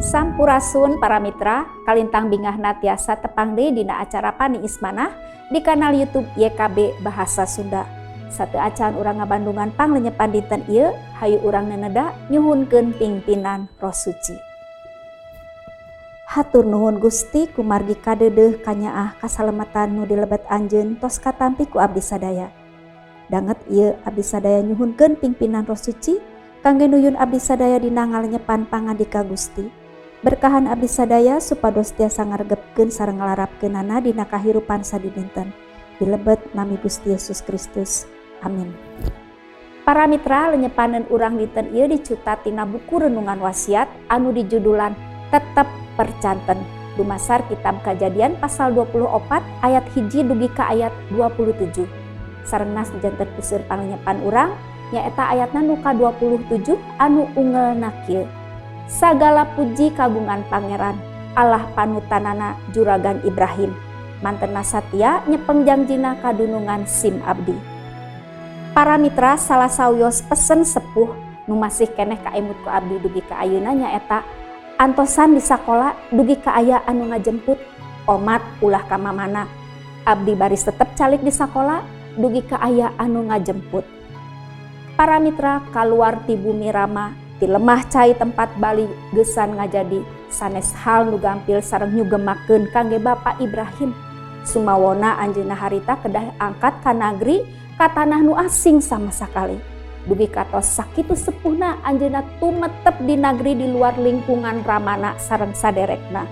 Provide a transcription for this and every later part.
Sampurasun para mitra, kalintang bingahna tiasa tepang deui dina acara Paniis Manah di kanal YouTube YKB Bahasa Sunda. Sateuacan urang ngabandungan panglenyepan dinten ieu, hayu urang neneda nyuhunkeun pingpinan Roh Suci. Hatur nuhun Gusti, kumargi kadeudeuh kanyaah kasalamatan nu dilebet anjeun tos katampi ku abdi sadaya. Danget ieu abdi sadaya nyuhunkeun pingpinan Roh Suci kangge nuyun abdi sadaya dina ngalenyepan pangandika Gusti. Berkahan abdi sadaya supados tiasa ngaregepkeun sareng ngalarapkeunana dina kahirupan sadidinten. Dilebet nami Gusti Yesus Kristus. Amin. Para mitra, lenyepaneun urang dinten ieu dicutat tina buku Renungan Wasiat anu dijudulan Tetep Percanten. Dumasar kitab Kajadian pasal 24 ayat 1 dugi ka ayat 27. Sareng nas janten puseur panglenyepan urang nyaeta ayatna nu ka-27 anu ungelna kieu. Sagala puji kagungan Pangeran Allah panutanana Juragan Ibrahim, mantena satia nyepeng jangjina kadunungan sim abdi. Para mitra, salah sawios pesen sepuh nu masih keneh kaemut ku abdi dugi ka ayeuna nyaeta antosan di sakola dugi ka aya anu ngajemput, omat ulah ka mamana. Abdi baris tetep calik di sakola dugi ka aya anu ngajemput. Para mitra, kaluar ti bumi Rama ti lemah cai tempat bali gesan ngajadi sanes hal nu gampil sareng nyugemakeun kangge Bapak Ibrahim. Sumawona anjeunna harita kedah angkat ka nagri ka tanah nu asing sama sakali. Dugi katos sakitu sepuhna anjeunna tumetep di nagri di luar lingkungan ramana sareng saderekna.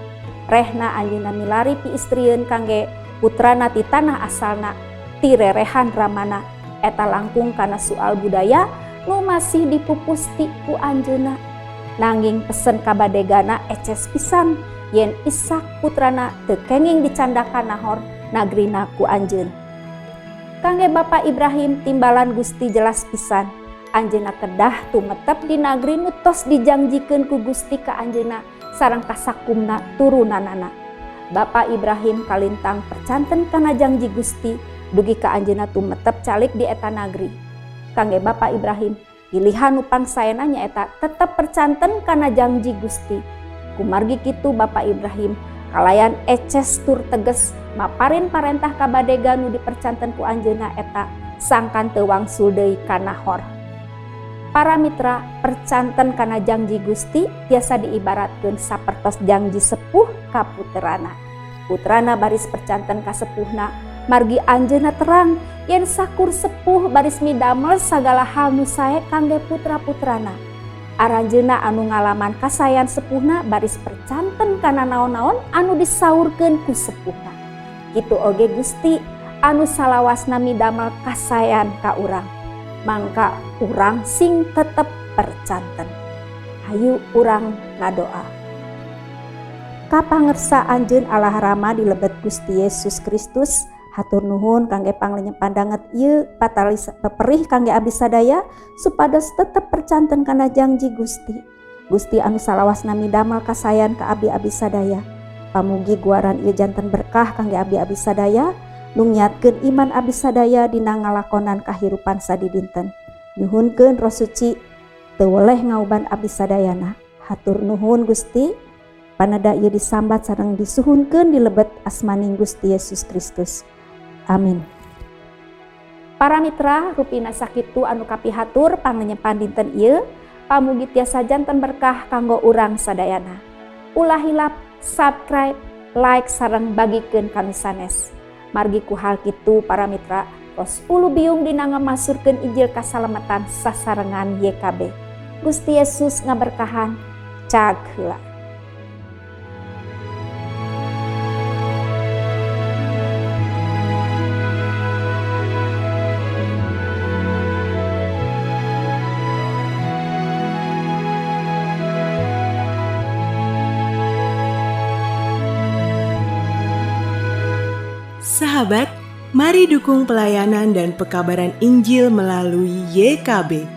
Rehna anjeunna milari piistrieun kangge putrana ti tanah asalna ti rerehan ramana. Eta langkung kana soal budaya nu masih dipupusti ku anjeunna. Nanging pesen kabadegana eces pisan yen Ishak putrana teu kenging dicandaka Nahor nagrina ku anjeun. Kangge Bapak Ibrahim timbalan Gusti jelas pisan. Anjeunna kedah tumetep di nagri nu tos dijangjikeun ku Gusti ka anjeunna sareng kasakumna turunanana. Bapak Ibrahim kalintang percanten kana jangji Gusti dugi ka anjeunna tumetep calik di eta nagri. Kangge Bapak Ibrahim, pilihan nu pangsaena nyaeta tetep percanten kana jangji Gusti. Kumargi kitu Bapak Ibrahim kalayan eces tur teges maparin parentah kabadega nu dipercanten ku anjeunna eta sangkan teu wangsul deui ka Nahor. Para mitra, percanten kana jangji Gusti tiasa diibaratkeun sapertos jangji sepuh ka puterana. Putrana baris percanten ka sepuhna, margi anjeunna terang yen sakur sepuh baris midamel sagala hal nu sae kangge putra-putrana. Aranjeunna anu ngalaman kasayan sepuhna baris percanten kana naon-naon anu disaurkeun ku sepuhna. Kitu oge Gusti anu salawasna midamel kasayan ka urang. Mangka urang sing tetep percanten. Hayu urang ngadoa. Kapangersa anjeun Allah Rama di lebet Gusti Yesus Kristus, hatur nuhun kangge panglenyepan danget ieu patalis peperih kangge abdi sadaya supados tetep percanten kana jangji Gusti. Gusti anu salawasna midamel kasayan ka abdi-abdi sadaya. Pamugi guaran ieu janten berkah kangge abdi-abdi sadaya, nu ngiatkeun iman abdi sadaya dina ngalakonan kahirupan sadidinten. Nyuhunkeun Roh Suci teu weleh ngauban abdi sadayana. Hatur nuhun Gusti. Panada ieu disambat sareng disuhunkeun di lebet asmaning Gusti Yesus Kristus. Amin. Para mitra, rupina sakitu anu kapihatur panglenyepan dinten ieu, pamugi tiasa janten berkah kanggo urang sadayana. Ulah hilap subscribe, like sareng bagikeun ka nu sanes. Margi ku hal kitu para mitra tos ulu biung dina ngamasurkeun Injil kasalamatan sasarengan YKB. Gusti Yesus ngaberkahan. Cag heula. Sahabat, mari dukung pelayanan dan pekabaran Injil melalui YKB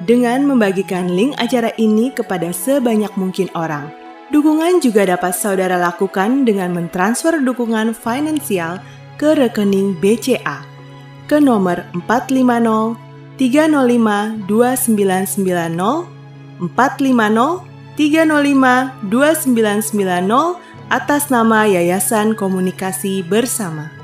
dengan membagikan link acara ini kepada sebanyak mungkin orang. Dukungan juga dapat saudara lakukan dengan mentransfer dukungan finansial ke rekening BCA ke nomor 450 305 2990 450 305 2990 atas nama Yayasan Komunikasi Bersama.